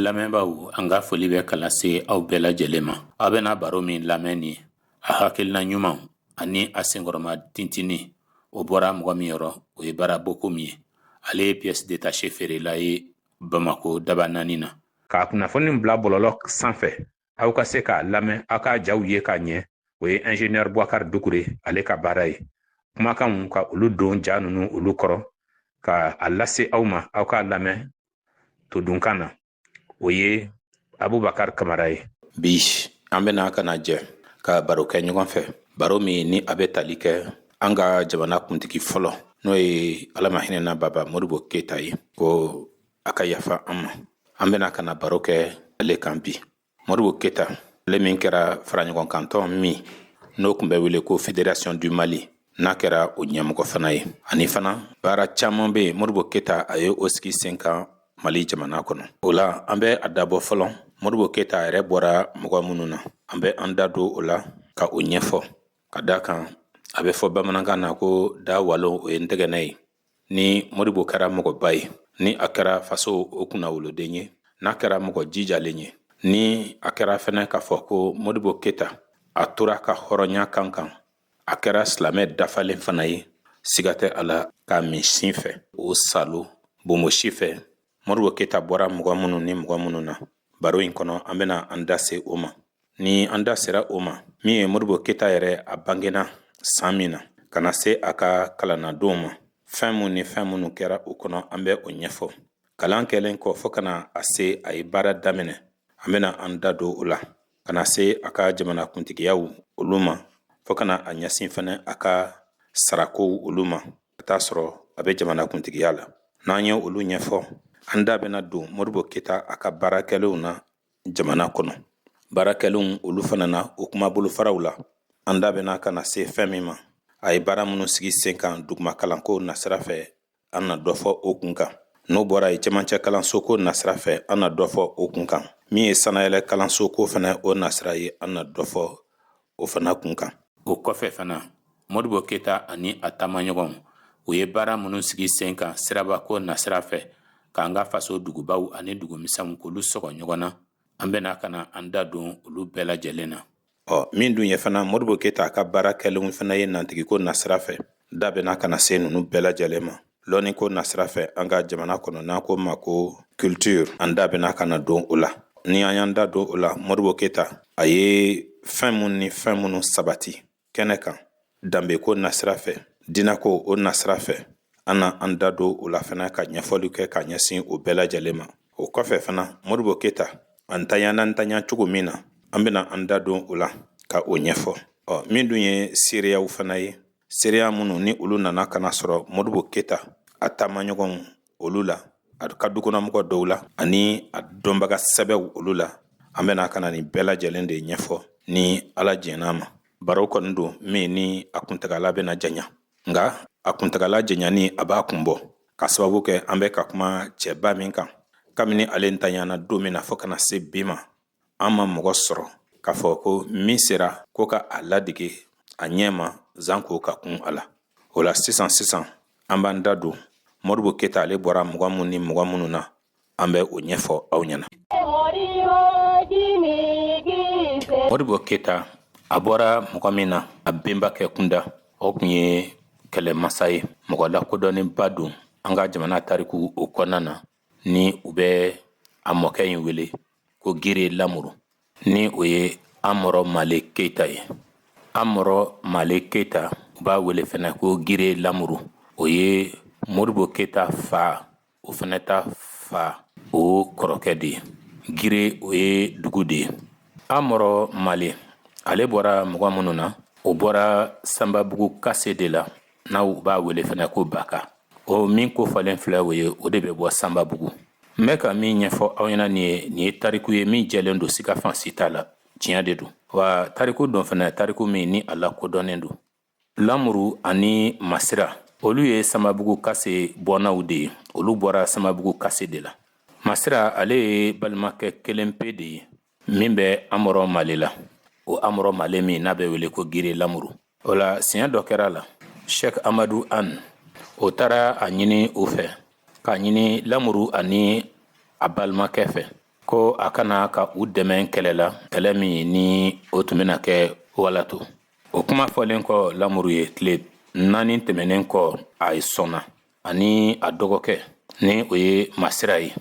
Lamɛnbaaw, an ka foli bɛ ka lase aw bɛɛ lajɛlen ma. Aw bɛna baro min lamɛn nin, a hakilina ɲuman ani a senkɔrɔma tintini, o bɔra mɔgɔ min yɔrɔ, o ye Bara Bokum ye. Ale ye pièce détachée feerela ye Bamako Dabanaani na. K'a kunnafoni bila bɔlɔlɔ sanfɛ, aw ka se k'a lamɛn, aw k'a jaw ye k'a ɲɛ, o ye ingénieur Boubacar Doucouré ale ka baara ye. Kumakanw ka olu don ja ninnu olu kɔrɔ ka a lase aw ma, aw k'a lamɛn todunkan na, o ye Abubakar Kamara ye. Bi, an bɛna ka na jɛ ka baro kɛ ɲɔgɔn fɛ, baro min ni a bɛ tali kɛ an ka jamana kuntigi fɔlɔ, n'o ye Ala ma hinɛna Baba Modibo Keyita ye, ko a ka yafa an ma. An bɛna ka na baro kɛ ale kan bi. Modibo Keyita, ale min kɛra faraɲɔgɔnkantɔn min n'o tun bɛ wele ko Fédération du Mali, n'a kɛra o ɲɛmɔgɔ fana ye, ani fana baara caman bɛ yen, Modibo Keyita a ye o sigi sen kan Mali jamana kɔnɔ. O la, an bɛ a dabɔ fɔlɔ, Modibo Keyita yɛrɛ bɔra mɔgɔ minnu na, an bɛ an da don o la ka o ɲɛfɔ, ka da kan a bɛ fɔ bamanankan na ko da walon o ye ntɛgɛnɛ ye. Ni Modibo kɛra mɔgɔba ye, ni a kɛra faso o kunnawoloden ye, n'a kɛra mɔgɔ jijalen ye, ni a kɛra fɛnɛ k'a fɔ ko Modibo Keyita a tora ka hɔrɔnya kan kan, a kɛra silamɛ dafalen fana ye, siga tɛ a la k'a min sin fɛ o salo bonbosi fɛ. Modibo Keyita bɔra mɔgɔ minnu ni mɔgɔ minnu na, baro in kɔnɔ an bɛna an da se o ma. Ni an da sera o ma, min ye Modibo Keyita yɛrɛ, a bangena san min na ka na se a ka kalannadonw ma, fɛn mun ni fɛn minnu kɛra o kɔnɔ, an bɛ o ɲɛfɔ. Kalan kɛlen kɔ fo ka na a se a ye baara daminɛ, an bɛna an da don o la, ka na se a ka jamanakuntigiyaw olu ma, fo ka na a ɲɛsin fɛnɛ a ka sarakow olu ma, ka taa sɔrɔ a bɛ jamanakuntigiya la. N'an ye olu ɲɛfɔ, an da bɛna don Modibo Keyita a ka baara kɛlenw na jamana kɔnɔ, baara kɛlenw olu fana na, o kuma bolofaraw la, an da bɛna ka na se fɛn min ma, a ye baara minnu sigi sen kan duguma kalanko nasira fɛ, an na dɔ fɔ o kun kan. N'o bɔra yen, cɛmancɛ kalanso ko nasira fɛ, an na dɔ fɔ o kun kan. Min ye sanayɛlɛ kalanso ko fana o nasira ye, an na dɔ fɔ o fana kun kan. O kɔfɛ fana, Modibo Keyita ani a taamaɲɔgɔnw, u ye baara minnu sigi sen kan sirabako nasira fɛ, k'an ka faso dugubaw ani dugumisɛnw k'olu sɔgɔ ɲɔgɔn na, an bɛna ka na an da don olu bɛɛ lajɛlen na. Ɔ, min dun ye fana Modibo Keyita ka baara kɛlenw fana ye nantigiko nasira fɛ, da bɛna ka na se ninnu bɛɛ lajɛlen ma. Lɔnniko nasira fɛ an ka jamana kɔnɔ, n'an ko ma ko culture, an da bɛna ka na don o la. Ni an y'an da don o la, Modibo Keyita a ye fɛn minnu ni fɛn minnu sabati kɛnɛ kan danbeko nasira fɛ, dinako o nasira fɛ, an na an da don o la fana ka ɲɛfɔli kɛ ka ɲɛsin o bɛɛ lajɛlen ma. O kɔfɛ fana, Modibo Keyita a ntanyana ntanya cogo min na, an bɛna an da don o la ka o ɲɛfɔ. Ɔ, min dun ye seereyaw fana ye, seereya minnu ni olu nana ka na sɔrɔ Modibo Keyita a taamaɲɔgɔnw olu la, a ka dukɔnɔmɔgɔ dɔw la, ani a dɔnbaga sɛbɛw olu la, an bɛna ka na nin bɛɛ lajɛlen de ɲɛfɔ ni Ala jɛn'a ma. Baro kɔni don min ni a kuntagala bɛna janya, nka a kuntagala janyani a b'a kun bɔ, ka sababu kɛ an bɛ ka kuma cɛba min kan, kabini ale ntanyana don min na fo ka na se bi ma, an ma mɔgɔ sɔrɔ k'a fɔ ko min sera ko ka a ladege a ɲɛ ma zanko ka kun a la. O la sisan sisan, an b'an da don Modibo Keyita ale bɔra mɔgɔ minnu ni mɔgɔ minnu na, an bɛ o ɲɛfɔ aw ɲɛna. Modibo Keyita a bɔra mɔgɔ min na a benbakɛ kunda, o tun ye kɛlɛmasa ye, mɔgɔ lakodɔnnenba don an ka jamana tariku o kɔnɔna na, ni u bɛ a mɔkɛ in wele ko Gire Lamuru, ni o ye Amɔrɔ Male Keyita ye. Amɔrɔ Male Keyita, u b'a wele fɛnɛ ko Gire Lamuru, o ye Modibo Keyita fa, o fɛnɛ ta fa o kɔrɔkɛ de ye. Gire, o ye dugu de ye. Amɔrɔ Male, ale bɔra mɔgɔ minnu na, o bɔra Sanbabugu Kase de la, n'aw b'a wele fɛnɛ ko Baka. O min ko fɔlen filɛ, o ye o de bɛ bɔ Sanbabugu. N bɛ ka min ɲɛfɔ aw ɲɛna nin ye, nin ye tariku ye min jɛlen don, siga fan si t'a la, tiɲɛ de don. Wa tariku don fɛnɛ, tariku min ni a lakodɔnnen don. Lamuru ani Masira, olu ye Sanbabugu Kase bɔnnaw de ye, olu bɔra Sanbabugu Kase de la. Masira, ale ye balimakɛ kelen pe de ye min bɛ Amɔrɔ Male la, o Amɔrɔ Male min n'a bɛ wele ko Gire Lamuru. O la, siɲɛ dɔ kɛra la, Sheikh Amadu An, o taara a ɲini u fɛ, k'a ɲini Lamuru ani a balimakɛ fɛ. ko a ka na ka u dɛmɛ kɛlɛ la, kɛlɛ min ni o tun bɛna kɛ Walato. O kuma fɔlen kɔ Lamuru ye, tile 4 tɛmɛnen kɔ, a ye sɔnna, ani a dɔgɔkɛ ni o ye Masira ye.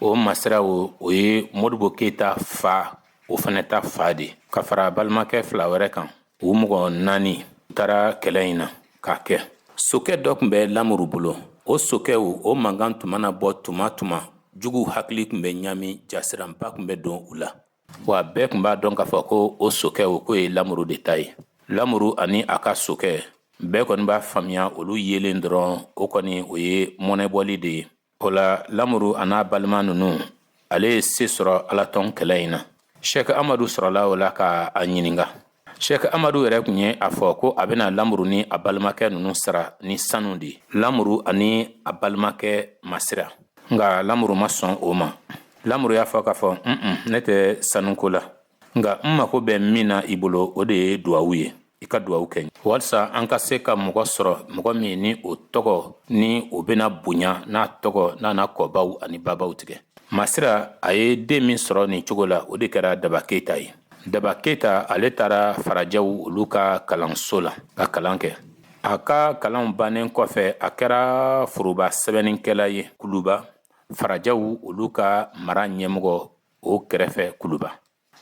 O Masira o, o ye Modibo Keyita fa, o fana ta fa de, ka fara balimakɛ 2 wɛrɛ kan. U mɔgɔ 4 taara kɛlɛ in na k'a kɛ. Sokɛ dɔ tun bɛ Lamuru bolo. O sokɛw, o mankan tun mana bɔ tuma tuma, juguw hakili tun bɛ ɲami, jasiranba tun bɛ don u la. Wa bɛɛ tun b'a dɔn k'a fɔ ko o sokɛw, k'o ye Lamuru de ta ye. Lamuru ani a ka sokɛ, bɛɛ kɔni b'a faamuya, olu yelen dɔrɔn, o kɔni o ye mɔnɛbɔli de ye. O la Lamuru a n'a balima ninnu, ale ye se sɔrɔ Alatɔn kɛlɛ in na. Sɛki Amadu sɔrɔla o la ka a ɲininka. Sɛki Amadu yɛrɛ tun ye a fɔ ko a bɛna Lamuru ni a balimakɛ ninnu sara ni sanu de ye, Lamuru ani a balimakɛ Masira. Nka Lamuru ma sɔn o ma. Lamuru y'a fɔ k'a fɔ, un, ne tɛ sanuko la, nka n mako bɛ min na i bolo, o de ye duwawu ye. I ka duwawu kɛ walisa an ka se ka mɔgɔ sɔrɔ, mɔgɔ min ni o tɔgɔ ni o bɛna bonya, n'a tɔgɔ n'a na kɔbaw ani babaw tigɛ. Masira, a ye den min sɔrɔ nin cogo la, o de kɛra Daba Keyita ye. Daba Keyita, ale taara farajɛw olu ka kalanso la ka kalan kɛ. A ka kalanw bannen kɔfɛ, a kɛra foroba sɛbɛnnikɛla ye Kuluba, farajɛw olu ka mara ɲɛmɔgɔ o kɛrɛfɛ Kuluba.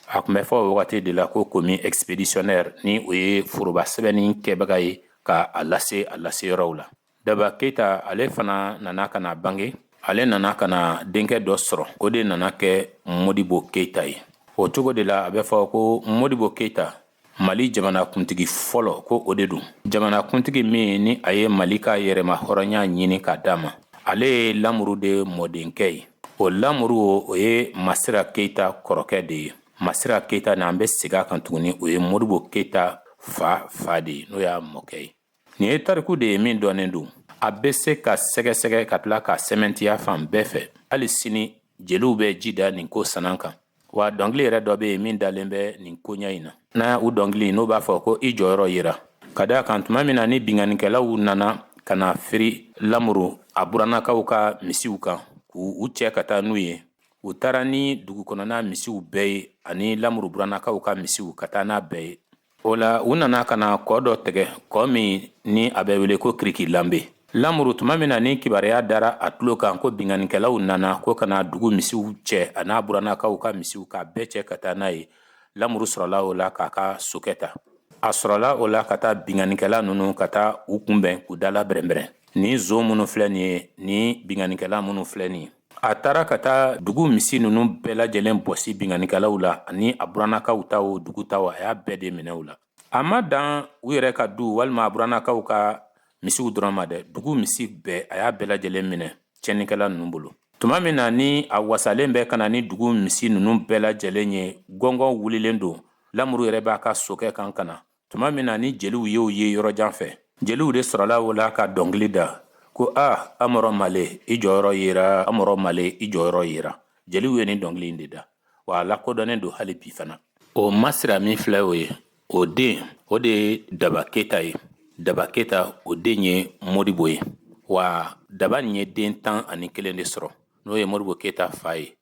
A tun bɛ fɔ o wagati de la ko commis expéditionnaire, ni o ye foroba sɛbɛnni kɛbaga ye ka a lase a laseyɔrɔw la. Daba Keyita, ale fana nana ka na bange. Ale nana ka na denkɛ dɔ sɔrɔ, o de nana kɛ Modibo Keyita ye. O cogo de la, a bɛ fɔ ko Modibo Keyita, Mali jamanakuntigi fɔlɔ, ko o de don, jamanakuntigi min ni a ye Mali ka yɛrɛma hɔrɔnya ɲini k'a d'a ma. Ale ye Lamuru de mɔdenkɛ ye. O Lamuru, o ye Masira Keyita kɔrɔkɛ de ye. Masira Keyita, n'an bɛ segin a kan tuguni, o ye Modibo Keyita fa fa de ye, n'o y'a mɔkɛ ye. Nin ye tariku de ye min dɔnnen don, a bɛ se ka sɛgɛsɛgɛ ka tila ka sɛmɛntiya fan bɛɛ fɛ. Hali sini jeliw bɛ ji da nin ko sanan kan. Wa dɔnkili yɛrɛ dɔ bɛ yen min dalen bɛ nin koɲɛ in na. N'a u dɔnkili n'o b'a fɔ ko i jɔyɔrɔ yera, ka d'a kan tuma min na ni binkannikɛlaw nana ka na firi Lamuru a burannakaw ka misiw kan k'u cɛ ka taa n'u ye, u taara ni dugu kɔnɔna misiw bɛɛ ye ani Lamuru burannakaw ka misiw, ka taa n'a bɛɛ ye. O la u nana ka na kɔ dɔ tigɛ, kɔ min ni a bɛ wele ko Kiriki Lanbe. Lamuru, tuma min na ni kibaruya dara a tulo kan ko binkannikɛlaw nana ko ka na dugu misiw cɛ a n'a burannakaw ka misiw, k'a bɛɛ cɛ ka taa n'a ye, Lamuru sɔrɔla o la k'a ka sokɛ ta. A sɔrɔla o la ka taa binkannikɛla ninnu, ka taa u kunbɛn k'u dala bɛrɛnbɛrɛn. Ni zon minnu filɛ nin ye, ni binkannikɛla minnu filɛ nin ye, a taara ka taa dugu misi ninnu bɛɛ lajɛlen bɔsi binkannikɛlaw la, ani a burannakaw ta o, dugu ta o, a y'a bɛɛ de minɛ u la. A ma dan u yɛrɛ ka du walima a burannakaw ka misiw dɔrɔn ma dɛ, dugu misi bɛɛ, a y'a bɛɛ lajɛlen minɛ tiɲɛnikɛla ninnu bolo. Tuma min na ni a wasalen bɛ ka na ni dugu misi ninnu bɛɛ lajɛlen ye, gɔngɔn wulilen don, Lamuru yɛrɛ b'a ka sokɛ kan ka na. Tuma min na ni jeliw y'o ye yɔrɔjan fɛ, jeliw de sɔrɔla o la ka dɔnkili da ko a Amɔrɔ Male, i jɔyɔrɔ yera, Amɔrɔ Male, i jɔyɔrɔ yera. Jeliw ye nin dɔnkili in de da, wa a lakodɔnnen don hali bi fana. O Masira min filɛ, o ye o den, o de ye Daba Keyita ye. Daba Keyita, o den ye Modibo ye. Wa Daba nin ye den 11 de sɔrɔ, n'o ye Modibo Keyita fa ye.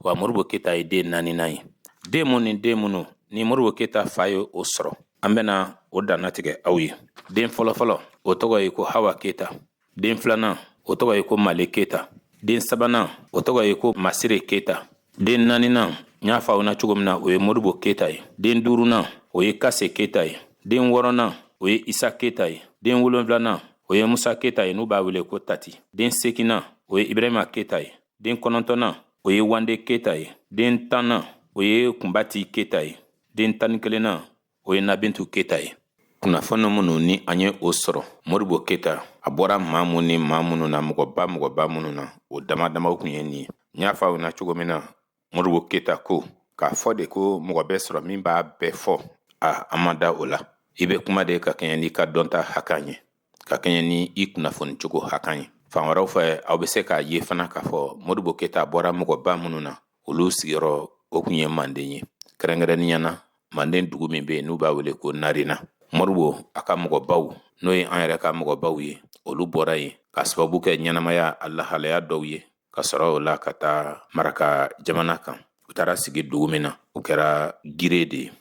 Wa Modibo Keyita ye den naaninan ye. Den mun ni den minnu ni Modibo Keyita fa ye o sɔrɔ, an bɛna o dannatigɛ aw ye. Den fɔlɔfɔlɔ, o tɔgɔ ye ko Hawa Keyita. Den filanan, o tɔgɔ ye ko Male Keyita. Den sabanan, o tɔgɔ ye ko Masire Keyita. Den naaninan, n y'a fɔ aw na cogo min na, o ye Modibo Keyita ye. Den duurunan, o ye Kase Keyita ye. Den wɔɔrɔnan, o ye Isa Keyita ye. Den wolonfilanan, o ye Musa Keyita ye, n'u b'a wele ko Tati. Den seginnan, o ye Ibrahima Keyita ye. Den kɔnɔntɔnnan, o ye Wande Keyita ye. Den 10nan, o ye Kunbati Keyita ye. Den 11nan, o ye Nabintu Keyita ye. Kunnafoni minnu ni an ye o sɔrɔ, Modibo Keyita a bɔra maa mun ni maa minnu na, mɔgɔba mɔgɔba minnu na, o dama damaw tun ye nin ye. N y'a fɔ aw na cogo min na, Modibo Keyita ko k'a fɔ de ko mɔgɔ bɛ sɔrɔ min b'a bɛɛ fɔ, a an ma da o la. I bɛ kuma de ka kɛɲɛ n'i ka dɔnta hakan ye, ka kɛɲɛ ni i kunnafoni cogo hakan ye. Fan wɛrɛw fɛ, aw bɛ se k'a ye fana k'a fɔ Modibo Keyita bɔra mɔgɔba minnu na, olu sigiyɔrɔ o tun ye Manden ye, kɛrɛnkɛrɛnnenya na Manden dugu min bɛ yen n'u b'a wele ko Narena. Modibo a ka mɔgɔbaw, n'o ye an yɛrɛ ka mɔgɔbaw ye, olu bɔra yen ka sababu kɛ ɲɛnamaya a lahalaya dɔw ye, ka sɔrɔ o la ka taa Maraka jamana kan. U taara sigi dugu min na, o kɛra Gire de ye.